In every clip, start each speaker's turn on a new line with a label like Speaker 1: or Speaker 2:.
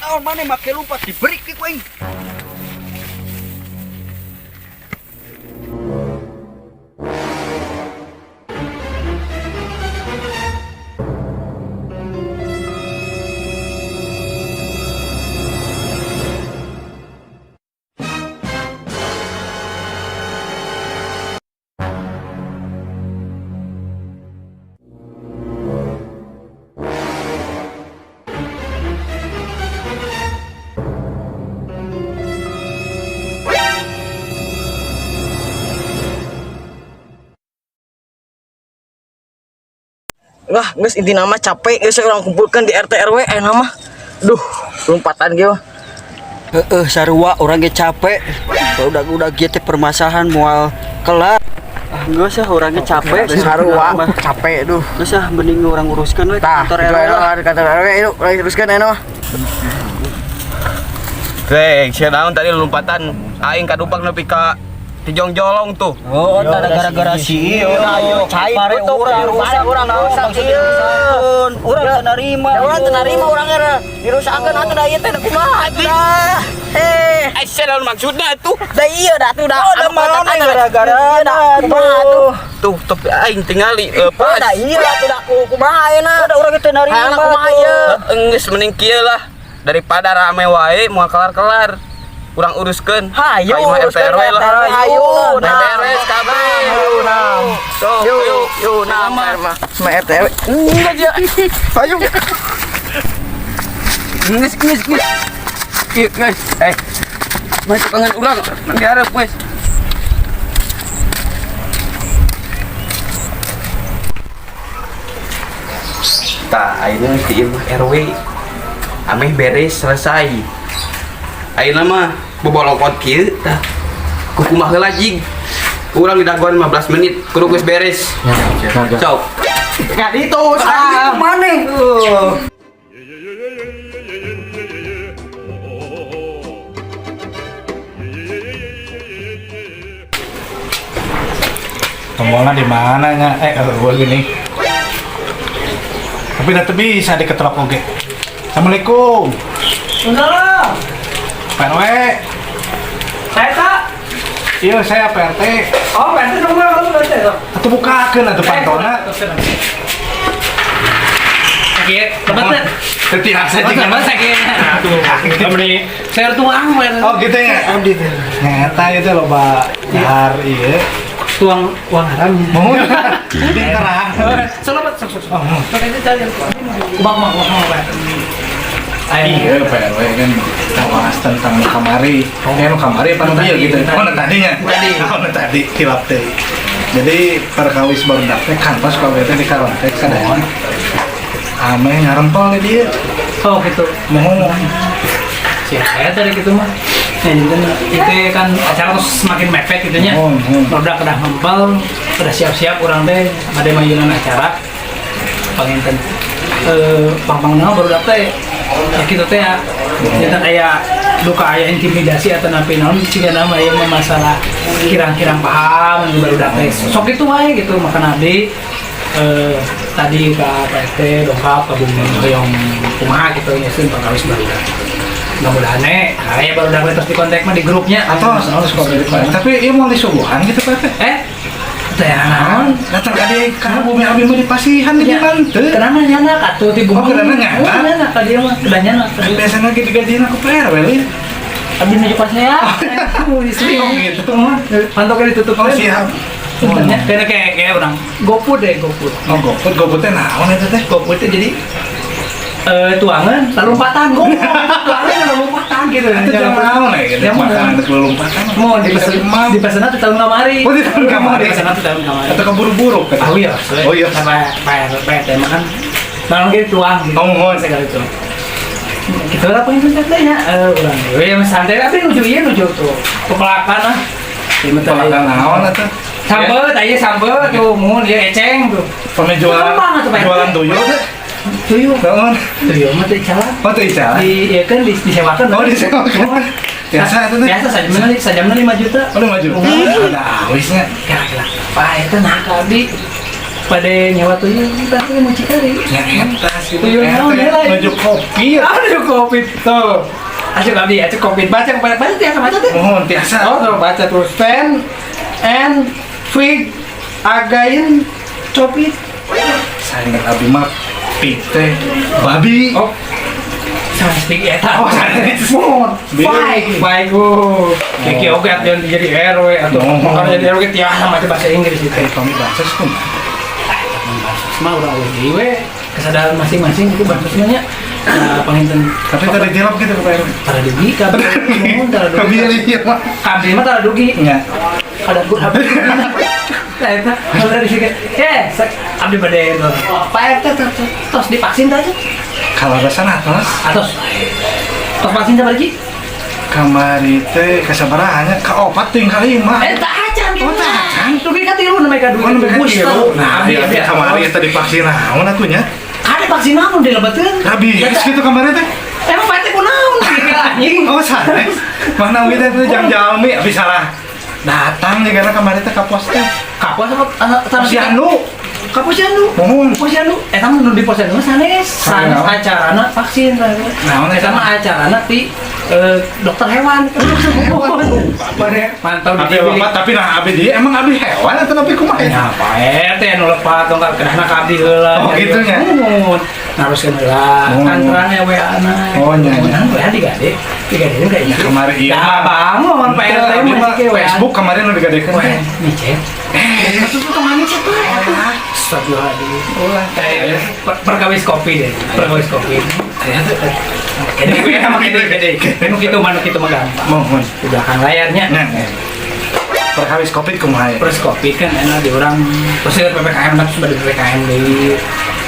Speaker 1: Naon maneh make lompat diberi ku aing.
Speaker 2: Wah, geus intina mah capek geus urang kumpulkan di RT RW mah. Duh, lompatan ge mah.
Speaker 1: Heeh, sarua urang ge capek. Udah kieu teh permasalahan moal kelar. Ah, geus ah urang ge capek.
Speaker 2: Sarua capek duh.
Speaker 1: Geus ah mending urang uruskeun we
Speaker 2: Tah,
Speaker 1: kantor RW lah.
Speaker 2: di kantor RW yuk, urang teruskeun aya mah.
Speaker 3: Rek, sia naon tadi lompatan aing kadupang nepi ka Tijong-jolong tuh.
Speaker 1: Oh, tadi gara-gara si ieu.
Speaker 2: Ayo, cai
Speaker 1: Pare urang
Speaker 2: pare urang rusak ieu.
Speaker 1: Urang teu narima.
Speaker 2: Ya urang teu narima urang era dirusakeun atuh da ieu teh kumaha atuh dah. Eh,
Speaker 3: Eh, sia naon maksudna tuh?
Speaker 2: da ieu dah tuh dah.
Speaker 1: Oh, da mana gara-gara
Speaker 2: kumaha atuh.
Speaker 3: Tuh, tapi aing tingali
Speaker 2: Oh,
Speaker 3: lepas.
Speaker 2: da ieu atuh da kumaha ayeuna.
Speaker 1: Da urang teu narima.
Speaker 2: Hayangna kumaha ieu.
Speaker 3: Enggeus mending kieu lah. Daripada rame wae moal kelar-kelar. Urang uruskeun.
Speaker 2: Hayu,
Speaker 3: Ka imah
Speaker 2: uruskeun
Speaker 3: RT RW lah.
Speaker 2: RT hayu, nah.
Speaker 3: Beres kabeh.
Speaker 2: Nah.
Speaker 3: So,
Speaker 2: Yuk,
Speaker 3: yuk,
Speaker 2: yuk, nah,
Speaker 3: mah.
Speaker 2: mah RT RW.
Speaker 3: Enggak dia.
Speaker 2: Ayo.
Speaker 3: Geus, geus, geus. Ieu, guys. Eh. Masuk tangan urang, nanti harap, guys. Tah, ayeuna di imah RW. Ameh beres selesai. Ayeuna mah bobolokot kieu tah. Kukumaha heula jig. Urang didagoan 15 menit, kudu geus beres. Sok.
Speaker 2: Nggak itu, ah, maneh.
Speaker 4: Tombolnya di mana nya? Gua gini. Tapi nanti bisa diketrok oke. Assalamualaikum.
Speaker 5: Salam.
Speaker 4: Pak RW.
Speaker 5: Saya tak.
Speaker 4: Iya, saya Pak RT.
Speaker 5: Oh, Pak RT dong, Pak RT.
Speaker 4: Atau bukakeun atuh pantona.
Speaker 5: Oke, lebat teh.
Speaker 4: Teu tiasa
Speaker 5: Oh,
Speaker 4: jeung
Speaker 5: lebat sakit. Aduh, beli sayur tuang, Pak RT.
Speaker 4: Oh, gitu ya. Abdi teh. Nyata itu loba dahar ieu.
Speaker 5: Tuang uang haram.
Speaker 4: Mau di terang.
Speaker 5: Selamat, sok sok.
Speaker 4: Oh, mau.
Speaker 5: Sok aja cari yang tuang. Kubang mah, kubang mah, Pak.
Speaker 4: Iya, Pak RW kan kita bahas tentang nu kamari. Eh, nu kamari apa nu
Speaker 5: Nu
Speaker 4: ieu
Speaker 5: tadi,
Speaker 4: gitu.
Speaker 5: nu
Speaker 4: Oh, nu tadinya.
Speaker 5: Tadi.
Speaker 4: Oh, nu tadi hilap teh. Jadi perkawis barudak teh kantos kabeh teh di karontek sadayana. Ameh ngarempel di dieu.
Speaker 5: Oh, gitu.
Speaker 4: Mohon.
Speaker 5: Siap, saya tadi gitu mah. Ya, jadi itu kan acara terus semakin mepet gitu nya.
Speaker 4: Mohon, mohon.
Speaker 5: Udah kedah ngempel, udah siap-siap urang teh bade mayunan acara. Panginten pang-pang baru teh ya gitu teh ya. Janten aya duka aya intimidasi atau napi naon ciga nama aya mah masalah kirang-kirang paham anu baru teh. Sok itu wae gitu makan abdi tadi ke Pak RT dongkap ke bumi hoyong kumaha gitu nyusun pangkawis baru. Mudah-mudahan aya baru terus di kontak mah di grupnya
Speaker 4: Atau harus kok dari Pak. Tapi ieu mau disuguhan gitu Pak teh.
Speaker 5: Teh naon?
Speaker 4: Datang ka dieu ka bumi abdi mah dipasihan di
Speaker 5: Ya,
Speaker 4: teu.
Speaker 5: Kenapa nyanak atuh ti bumi?
Speaker 4: Oh, kenapa nyanak?
Speaker 5: Oh, nyanak ka dieu mah, kedah nyanak.
Speaker 4: Kan biasanya gitu gajina ku Pak RW li.
Speaker 5: Abdi nuju pas saya. Oh,
Speaker 4: Oh, gitu mah.
Speaker 5: Pantoknya ditutup.
Speaker 4: Oh, siap.
Speaker 5: Sebenarnya kayak kayak orang GoFood deh, GoFood.
Speaker 4: Oh, GoFood, GoFood teh naon eta teh?
Speaker 5: GoFood teh jadi tuangan lalu lompatan GoFood. Tuangan lalu lompatan gitu.
Speaker 4: Itu jam naon ya gitu.
Speaker 5: Jam
Speaker 4: Makanan geus lompatan.
Speaker 5: Mau dipesen dipesen tuh tahun kamari.
Speaker 4: Oh, di tahun kamari.
Speaker 5: Dipesen tuh tahun kamari.
Speaker 4: Atau keburu-buru kan?
Speaker 5: Oh iya.
Speaker 4: Oh iya.
Speaker 5: Sama Pak RT mah kan malam gitu tuang gitu.
Speaker 4: Oh, mohon.
Speaker 5: Segala itu. Gitu lah pengen teh nya. Urang we yang santai tapi nuju ieu nuju tuh. Pepelakan ah. Ieu mah teh.
Speaker 4: Pepelakan naon atuh?
Speaker 5: Sambel, tadi sambel tuh, mun dia eceng tuh.
Speaker 4: Pami jualan
Speaker 5: Gampang atuh, Pak RT.
Speaker 4: jualan tuyul teh.
Speaker 5: Tuyul.
Speaker 4: Naon?
Speaker 5: Tuyul mah teh calan.
Speaker 4: Oh, teu icalan.
Speaker 5: Di ieu kan disewakan.
Speaker 4: Oh, disewakan.
Speaker 5: Oh.
Speaker 4: Biasa itu teh.
Speaker 5: Biasa sajamna 5 juta.
Speaker 4: Oh, 5 juta.
Speaker 5: Oh.
Speaker 4: Ada awisnya.
Speaker 5: Kira-kira. Pak itu nah ka abdi. Bade nyewa tuyul, tapi mucikari.
Speaker 4: Ya eta sih.
Speaker 5: Tuyul naon ya lain.
Speaker 4: Menuju kopi.
Speaker 5: Ah, menuju kopi tuh. Asup abdi, asup kopi. Baca kepada baca tiasa baca teh.
Speaker 4: Mohon tiasa.
Speaker 5: Oh, tuh baca terus stand and fig again copit.
Speaker 4: Saya abdi mah pig teh babi.
Speaker 5: Oh. Sama speak eta.
Speaker 4: Oh, sanes.
Speaker 5: Mohon.
Speaker 4: Baik.
Speaker 5: Baik, baik oh. Kiki oge atuh jadi RW atau
Speaker 4: Oh.
Speaker 5: kalau jadi RW tiasa maca bahasa Inggris itu.
Speaker 4: Eh, kami bansos kumaha?
Speaker 5: Bansos mah urang eueuh deui we. Kesadaran masing-masing itu bansosnya nya. Nah, panginten
Speaker 4: Tapi tadi tilap gitu ke Pak RW.
Speaker 5: tara dugi kabeh. Mohon tara dugi.
Speaker 4: Kabili ieu mah.
Speaker 5: Kabeh mah tara dugi.
Speaker 4: Nya.
Speaker 5: Ada gur habis. Nah, eta kalau dari sini, abdi bade Pak RT tos divaksin teh aja.
Speaker 4: Kalau rasana tos
Speaker 5: Atos. Tos vaksin sabar Ji?
Speaker 4: Kamari teh kasabarahannya ka opat ting kalima.
Speaker 5: Eh, tak acan
Speaker 4: Oh, teu acan.
Speaker 5: Dugi ka tilu namanya ka
Speaker 4: Oh, nembe ka
Speaker 5: booster.
Speaker 4: tilu. Nah,
Speaker 5: Abdi
Speaker 4: abdi
Speaker 5: abdi
Speaker 4: kamari teh divaksin naon atuh nya?
Speaker 5: Ada vaksin naon dilebeteun?
Speaker 4: Rabies gitu kamari teh.
Speaker 5: Emang Pak RT kunaon gitu anjing.
Speaker 4: Oh, sanes. Mana we teh jam-jami abis salah. Datang juga karena kamari teh ka pos teh.
Speaker 5: Kapos sama
Speaker 4: Posyandu.
Speaker 5: Ka posyandu.
Speaker 4: Mohon.
Speaker 5: Posyandu. Eta mah nu di posyandu mah sanes. Sanes
Speaker 4: Naon?
Speaker 5: acarana vaksin.
Speaker 4: Naon
Speaker 5: Eta
Speaker 4: eta?
Speaker 5: mah acarana ti dokter hewan. Bade mantau di
Speaker 4: Abdi
Speaker 5: TV.
Speaker 4: bapak tapi nah abdi dia emang abdi hewan atau abdi kumaha
Speaker 5: Ya, Pak RT nu lepat tong kedahna ka abdi heula.
Speaker 4: Oh, gitu nya?
Speaker 5: Nuhun. Naruskeun heula.
Speaker 4: Oh.
Speaker 5: Kan terang ya WA-na.
Speaker 4: Oh, nya, nya.
Speaker 5: WA digade. Digadekeun ka ieu.
Speaker 4: Kamari ieu
Speaker 5: Dah
Speaker 4: mah.
Speaker 5: bangun Pak RT
Speaker 4: Abdi
Speaker 5: mah
Speaker 4: mah
Speaker 5: ke WA.
Speaker 4: Facebook kemarin nu digadekeun
Speaker 5: Wah,
Speaker 4: teh.
Speaker 5: micet.
Speaker 4: Eh,
Speaker 5: Itu tuh kemana micet tuh? Astagfirullahaladzim.
Speaker 4: ulah.
Speaker 5: Eh, perkawis kopi deh, perkawis kopi. Kede gue sama kede kede. Nu kitu mah nu kitu mah gampang.
Speaker 4: Mohon.
Speaker 5: Di belakang layarnya.
Speaker 4: Nah, perkawis covid kumaha ya?
Speaker 5: Terus kopi kan enak di orang terus ya PPKM tapi sudah di PPKM deui.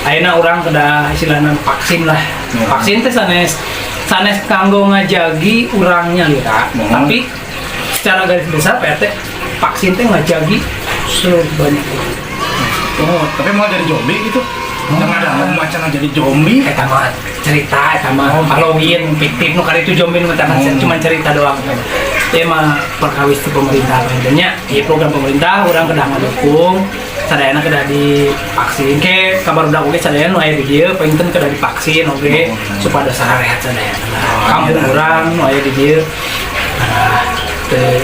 Speaker 5: Ayeuna urang kedah istilahna vaksin lah.
Speaker 4: Hmm.
Speaker 5: Vaksin teh sanes sanes kanggo ngajagi urangnya lira.
Speaker 4: Hmm.
Speaker 5: Tapi secara garis besar PRT vaksin teh ngajagi seluruh banyak orang.
Speaker 4: Oh, tapi mau jadi zombie gitu? Jangan ada macam jadi zombie.
Speaker 5: Eta mah cerita, eta mah Halloween fiktif nu kali itu zombie nu eta mah cuma cerita doang. Ieu mah perkawis ti pemerintah nya, ieu program pemerintah urang kedah ngadukung, sadayana kedah divaksin ke kabar udah oge sadayana nu aya di dieu panginten kedah divaksin oge supados sarehat sadayana lah. Kampung urang nu aya di dieu nah,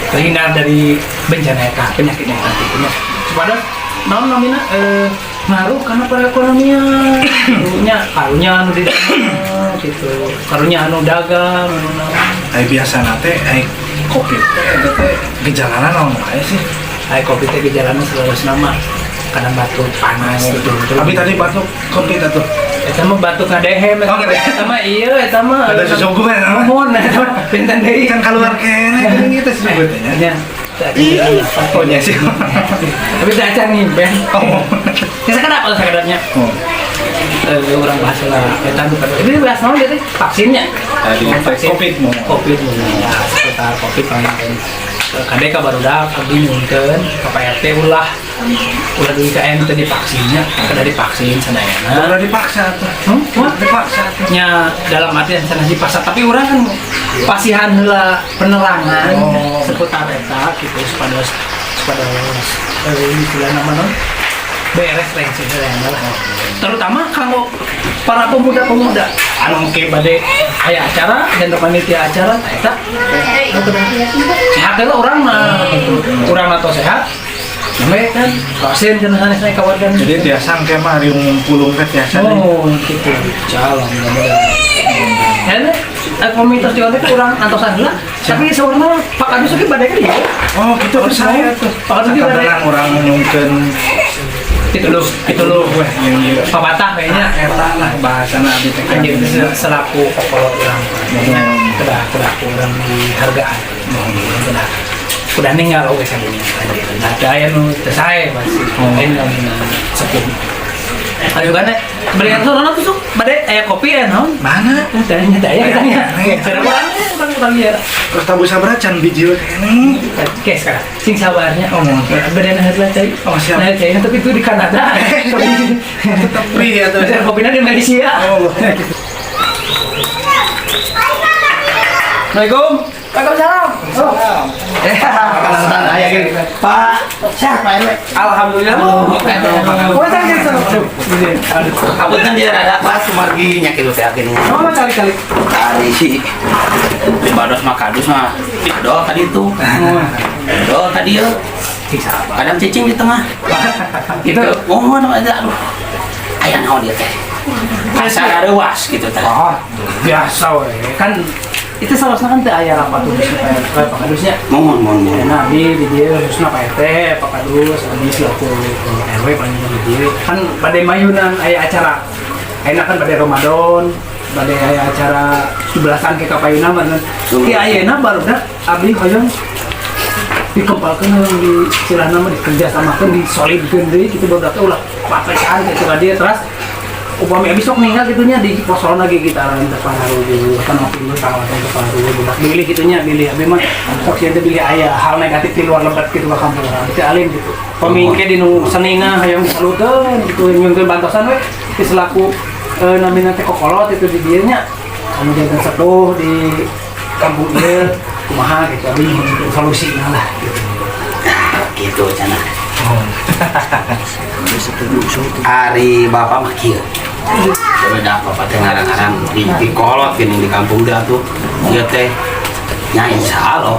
Speaker 5: terhindar dari bencana eta, penyakit eta kitu nya. Supados naon namina ngaruh karena perekonomian karunya karunya anu di gitu karunya anu dagang anu naon.
Speaker 4: Ai biasa nate ai covid teh eta teh gejalana naon wae sih?
Speaker 5: Ai covid teh gejalana selalu nama karena batuk panas gitu.
Speaker 4: Tapi tadi batuk covid atuh.
Speaker 5: Eta mah batuk ngadehem
Speaker 4: Oh, ngadehem.
Speaker 5: eta mah iya eta mah
Speaker 4: Ada susugu kan eta mah.
Speaker 5: Mohon eta mah pinten deui
Speaker 4: Kan keluar kene geuning ieu teh susugu teh nya.
Speaker 5: nya.
Speaker 4: Oh nya sih.
Speaker 5: Tapi teh acan ngimpen.
Speaker 4: Oh.
Speaker 5: Ya sakedap atau sakedapnya.
Speaker 4: Oh.
Speaker 5: Orang bahas lah eta nu ini bahas naon ieu teh vaksinnya.
Speaker 4: Tadi
Speaker 5: Vaksin.
Speaker 4: Covid mau.
Speaker 5: Covid ya seputar Covid panginten kade ka barudak abdi nyuhunkeun ka Pak RT ulah ulah dugi ka anu teu divaksinnya kada divaksin sadayana.
Speaker 4: Udah dipaksa tuh.
Speaker 5: Hmm? Kumaha?
Speaker 4: Dipaksa tuh.
Speaker 5: Nya dalam artian sanes dipaksa tapi urang kan pasihan heula penerangan
Speaker 4: Oh.
Speaker 5: seputar eta gitu supados supados istilah nama non beres rengse sadayana lah terutama kanggo para pemuda-pemuda anu engke bade aya acara dan panitia acara tah eta sehat heula urang mah gitu urang atau sehat namanya kan vaksin cenah sanes ka warga.
Speaker 4: Jadi tiasa engke mah riung pulung teh tiasa deui.
Speaker 5: Oh, gitu. Jalan mudah-mudahan. Ya, komunitas di konten kurang antosan heula. Tapi sebenarnya Pak Kadus oge bade ka dieu.
Speaker 4: Oh, gitu
Speaker 5: Oh,
Speaker 4: saya tuh.
Speaker 5: Pak Kadus ge bade.
Speaker 4: Tenang urang nyungkeun
Speaker 5: Itu lu
Speaker 4: weh yang ieu.
Speaker 5: Papatah kayaknya.
Speaker 4: Eta lah bahasana abdi teh.
Speaker 5: Anjir selaku kokolot urang. Kayaknya kedah kedah kurang dihargaan. Kedah udah ninggal oge sadunya anjir. Nah, ada aya nu teu sae pasti. Lain namina sepuh. Ayo kan beri sono tuh sok bade aya kopi aya naon?
Speaker 4: Mana?
Speaker 5: Tanya tanya tanya.
Speaker 4: Aya.
Speaker 5: Urang urang urang ieu.
Speaker 4: Terus tabu sabaraha can biji we keneh.
Speaker 5: Oke sekarang sing sabarnya.
Speaker 4: Oh, mohon.
Speaker 5: Bedana heula cai.
Speaker 4: Oh, siap.
Speaker 5: Nah, cai tapi itu di Kanada.
Speaker 4: Tetep free ya tuh.
Speaker 5: Besar kopinya di Malaysia.
Speaker 4: Oh.
Speaker 5: Assalamualaikum. Waalaikumsalam. Oh.
Speaker 6: Kenalan aya gini. Pak, siapa Pak RW?
Speaker 3: Alhamdulillah.
Speaker 5: Oh, saya gitu. Aduh, aduh.
Speaker 6: Apunten dia rada pas kumargi nya kitu teh akhirnya.
Speaker 5: Oh, kali-kali.
Speaker 6: Tari sih. Di bados mah kadus mah. Dol tadi itu. Dol tadi ya. Kadang cicing di tengah. Gitu. Oh, aja aduh. Aya naon dia teh? Asa reuas gitu teh.
Speaker 5: Oh, biasa we. Kan itu seharusnya kan teh aya rapat tuh supaya Pak Kadusnya.
Speaker 6: Mohon, mohon, mohon.
Speaker 5: Nah, di dia khususnya Pak RT, Pak Kadus, abdi selaku RW paling di dia. Kan pada mayunan aya acara. Ayeuna kan pada Ramadan, pada aya acara 17-an ke kapayuna mah. Ki ayeuna barudak abdi hoyong dikempalkeun hoyong di istilahna mah dikerjasamakeun, disolidkeun deui kitu barudak teh ulah papesan gitu ka dia terus upami abis sok ninggal gitunya di posolna ge kita lain teu pangaruh kan waktu dulu tanggal teu pangaruh budak bilih gitunya bilih abi mah sok sieun teh bilih aya hal negatif di luar lebet gitu ka kampung urang teu alim gitu pamingke di nu senina hayang disaluteun gitu nyungkeun bantosan we di selaku namina teh kokolot itu di dieu nya anu janten sepuh di kampung ieu kumaha gitu abi nyungkeun solusina lah gitu.
Speaker 6: Gitu cenah. Ari bapak mah kieu. Udah bapak teh ngarang-ngarang di kolot gini di kampung dia tuh. Ieu teh nya insyaallah.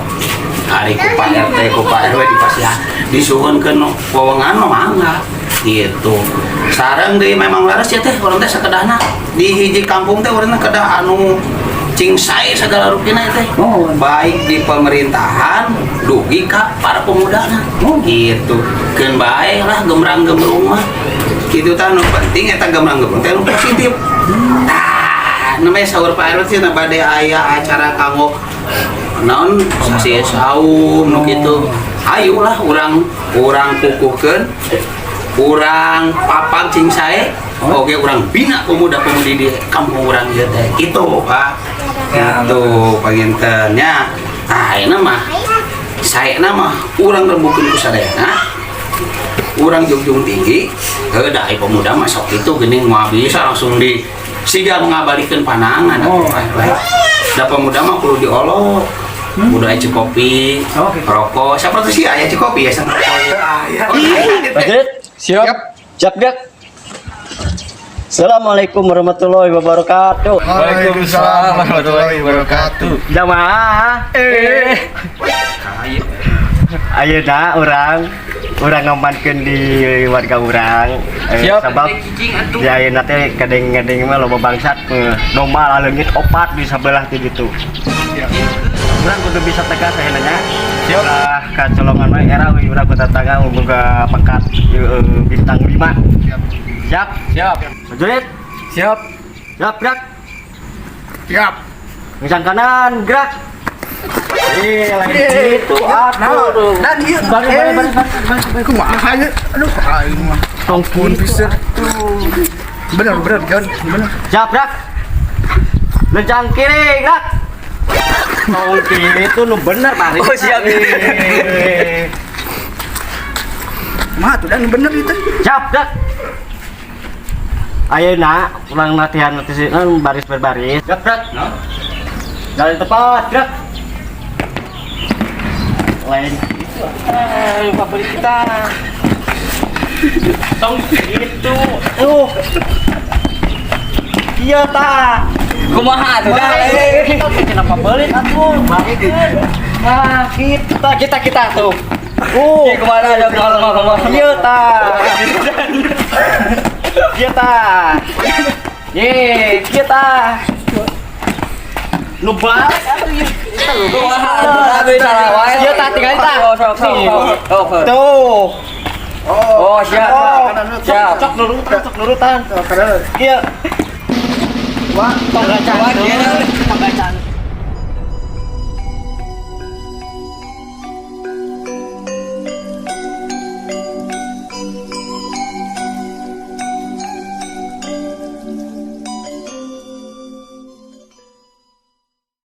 Speaker 6: Ari ku Pak RT ku Pak RW dipasihan disuhunkeun wewengan mah mangga gitu. Sareng deui memang laras ya teh urang teh sakedahna di hiji kampung teh urang kedah anu cing sae segala rupina teh.
Speaker 5: Oh.
Speaker 6: Baik di pemerintahan dugi ka para pemudana gitu. Keun bae lah gemrang-gemrung mah. Kitu tah nu penting eta gemrang-gemrung teh nu positif. Tah, namanya saur Pak RW sih bade aya acara kanggo naon sasi saum nu kitu. Ayo lah urang urang kukuhkeun, urang papag cing sae, oke urang bina pemuda-pemudi di kampung urang ieu teh. Kitu, Pak. Gitu panginten nya. Tah ayeuna mah saena mah urang rembukeun ku sadayana. Urang jungjung tinggi, heuh da ai pemuda mah sok kitu geuning moal bisa langsung di siga mengabalikeun panangan.
Speaker 5: Oh.
Speaker 6: Da pemuda mah kudu diolok. Udah aya kopi,
Speaker 5: Oh, gitu.
Speaker 6: rokok. Siapa tuh sih aya kopi ya sama rokok. Oh, aya gitu.
Speaker 1: Prajurit,
Speaker 3: Siap.
Speaker 1: siap gerak. Assalamualaikum warahmatullahi wabarakatuh.
Speaker 4: Waalaikumsalam warahmatullahi wabarakatuh.
Speaker 1: Jamaah. Ayeuna urang urang ngamankeun di warga urang.
Speaker 3: Siap.
Speaker 1: Sabab di ayeuna teh kadeng-kadeng mah loba bangsat domba laleungit opat di sabelah ti ditu. Urang kudu bisa tegas ayeuna nya.
Speaker 3: Siap.
Speaker 1: Ulah kacolongan we era we urang ku tetangga boga pangkat bintang 5. Siap.
Speaker 3: Siap.
Speaker 1: Prajurit,
Speaker 3: Siap.
Speaker 1: siap gerak.
Speaker 4: Siap.
Speaker 1: Lencang kanan, gerak. Lain gitu atuh.
Speaker 4: Dan ieu
Speaker 1: Baris, baris, baris, baris, baris.
Speaker 4: Kumaha ieu? Aduh, aing mah.
Speaker 1: Tong
Speaker 4: Pun
Speaker 1: gitu.
Speaker 4: pisan. Bener, bener, John. Bener.
Speaker 1: Siap, gerak. Lencang kiri, gerak. Tong itu nu bener, Pak.
Speaker 3: Oh, siap.
Speaker 4: Mah tuh dan bener itu.
Speaker 1: Siap, gerak. Ayeuna urang latihan latihan baris berbaris. Gerak, gerak. Jalan tepat, gerak. Lain itu favorit kita. Tong gitu. Iya ta.
Speaker 2: Kumaha atuh dah.
Speaker 1: Kenapa belit atuh? Nah, kita kita kita tuh.
Speaker 2: Kemana aja kumaha kumaha.
Speaker 1: Iya ta. Iya ta. Ye, kita. Nu balik atuh ieu.
Speaker 2: Kumaha atuh dah beda salah wae.
Speaker 1: Iya ta tinggal ta.
Speaker 2: Oh, sok sok. Oh,
Speaker 1: Tuh.
Speaker 2: Oh, siap. Siap.
Speaker 1: Cok nurutan, cok nurutan. Iya. Wah, tong gacan. Tong gacan.